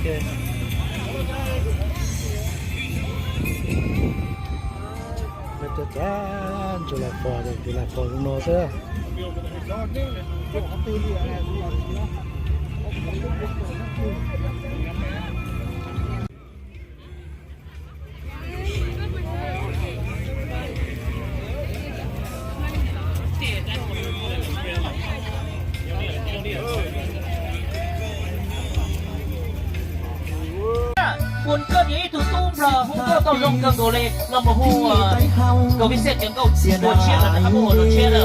Cov txav ntsuj las pom, ntsuj las pom zoo no xwb. Kuv koj tias ib tug tub nplog hu nkauj tau zoo kawg nkaus li los mus hu Kaus Vij Xej tias nkauj tua tshiab los nws ho muaj ua tua tshiab na.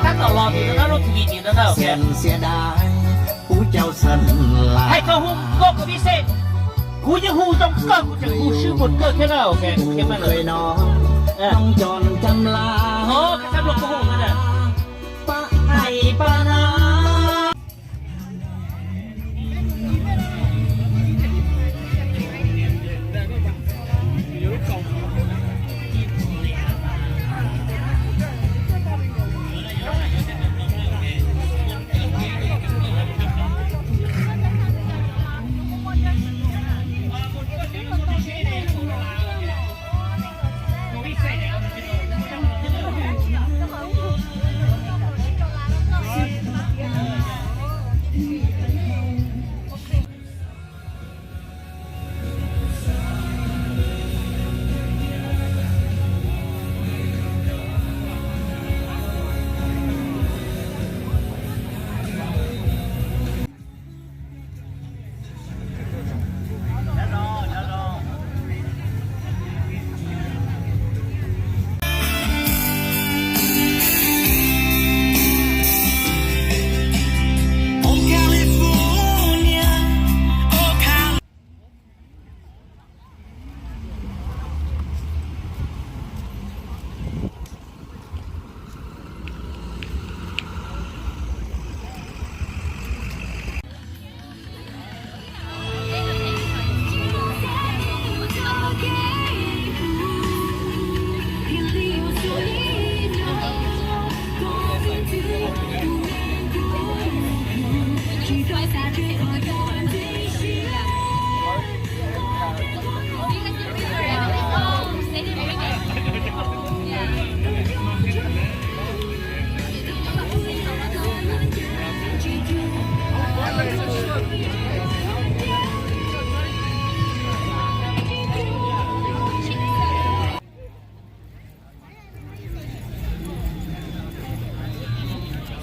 Tab tom los tim no na, lub thim yim tim no na. Hais txog hu nkauj Kaus Vij Xej, kuv yeej hu zoo kawg, kuv tseem hu swb npaum kawg thiab na. Qhia maj lawm. Hais pa na.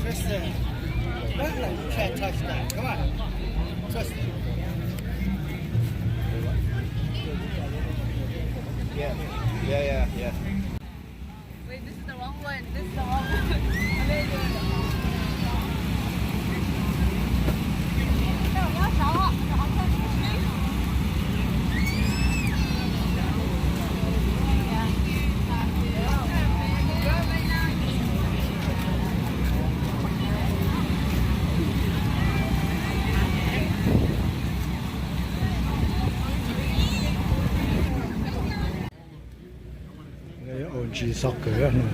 Kristen, don't let him try to touch that. Come on. Trust me. Yeah, yeah, yeah, yeah. Wait, this is the wrong one. This is the wrong one. Ua ntsis xob kawg no.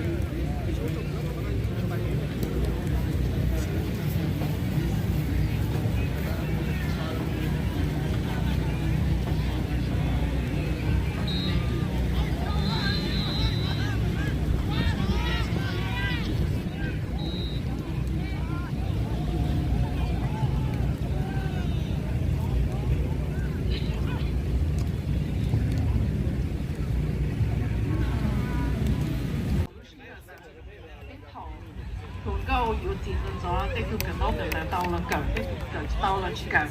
Tus nkauj yuav txiv ntxov ntxov, tej tug kawm ntaub kawm ntawv tau los kawm, tej tug kawm tsis tau los tsis kawm.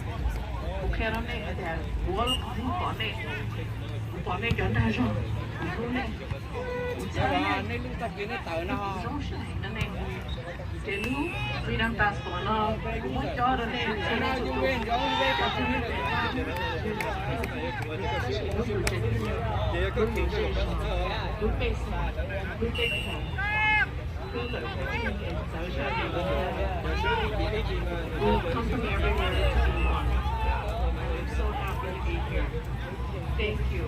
Kuv qhia rau nej hais tias kuv, kuv pom nej, kuv pom nej cov nraug zog, kuv hlub nej, kuv txhawb nej, kuv zoo siab heev rau nej. Ces lub Freedom Passport no kuv muab cob rau nej, rau nej txhua tus, rau txhua tus, tab sis lub yus tseem, lub yus zej zog, lub pej xeem, lub teb chaws, lub lawm txawv zaj. We're coming everywhere that you are. I'm so happy to be here. Thank you.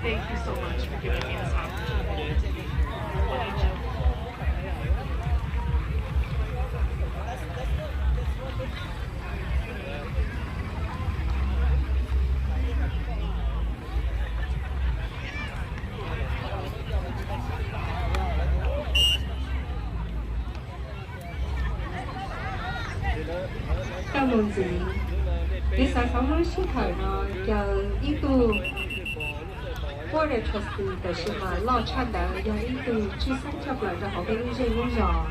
Thank you so much for giving me this opportunity. Ua tsaug. Ntxiv, nws xav xav lub sij hawm no caw ib tug Board of Trustees, tab sis mas loj tshaj ntawd yog ib tug tshwj xeeb tshaj plaws rau hauv peb lub zej lub zos.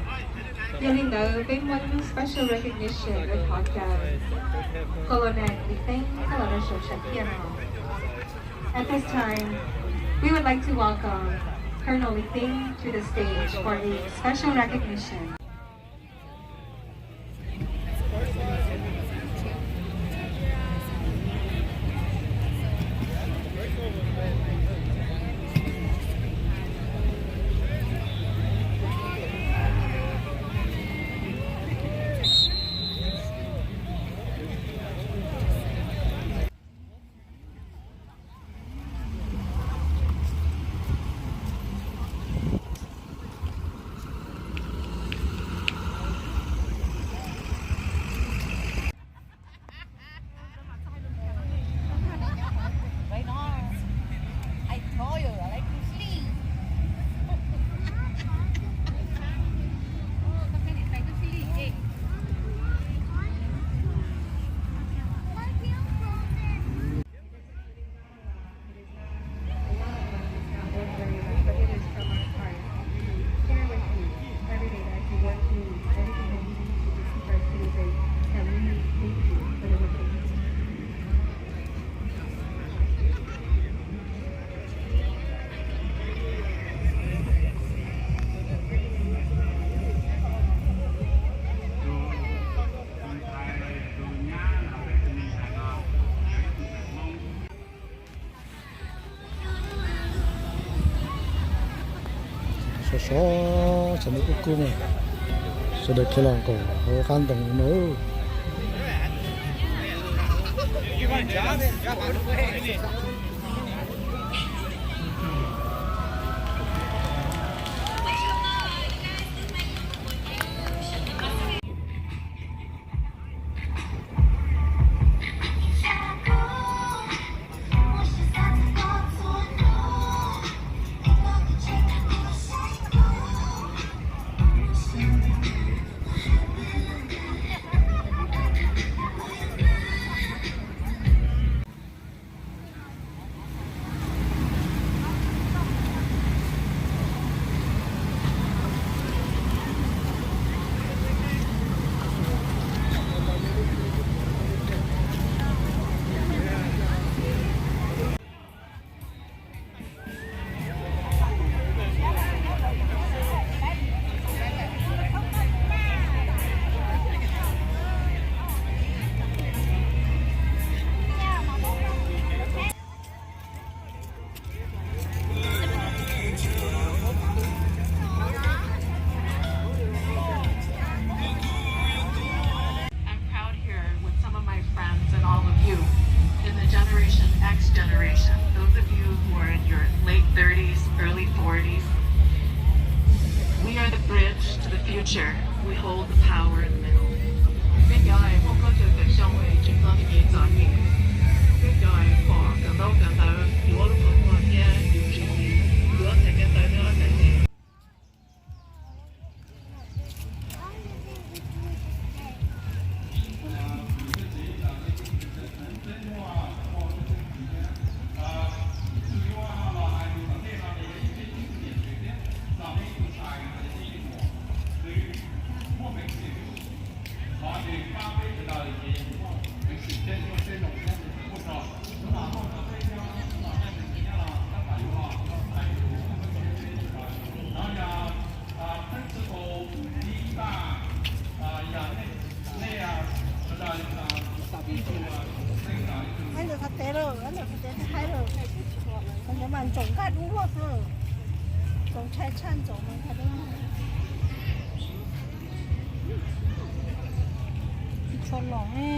Yog li ntawd peb muaj ib lub special recognition uas thov caw Colonel Lis Teeb coj los rau saum sam thiaj no. At this time, we would like to welcome Colonel Lis Teeb to the stage for a special recognition. Sov sov, tshav ntuj kub kub na, sawv daws khiav los nkaum hauv qab ntoo no. I'm proud here with some of my friends and all of you in the Generation X generation, those of you who are in your late thirties, early forties. We are the bridge to the future. We hold the power in the middle. Peb cov poj koob tseem xyoo tseem txog kev txom nyem, peb cov pom kawm ntaub kawm ntawv yuav lub qhov muag thiab yuav tsis yuav txhais ko taw thiab lub txhais tes. Hais lus Thaib teb lawm, hais lus Thaib teb thiaj hais lawm. Cov mas ntsoov nkag dub luaj xwb. Ntsoov tshaj tshaj ntsoov mas nkag dub. Tsis tshua lom ne,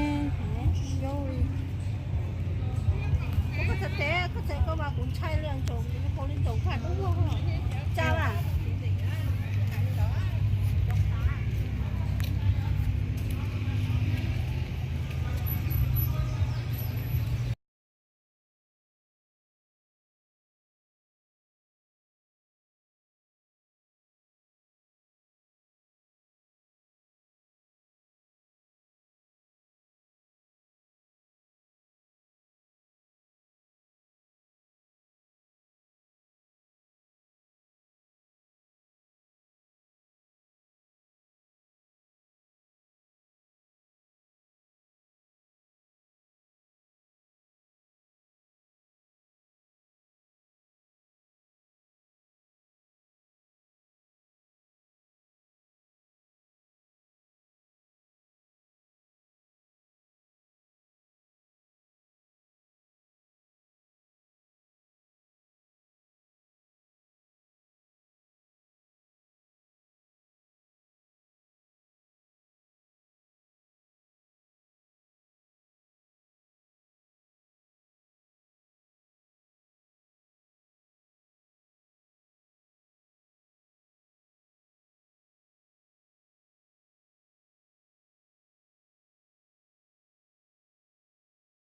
tsis yau li. Koj txhais tes, koj txhais koj mas kuv ntshai li ntsoov, kuv li ntsoov nkag dub luaj. Cas mas.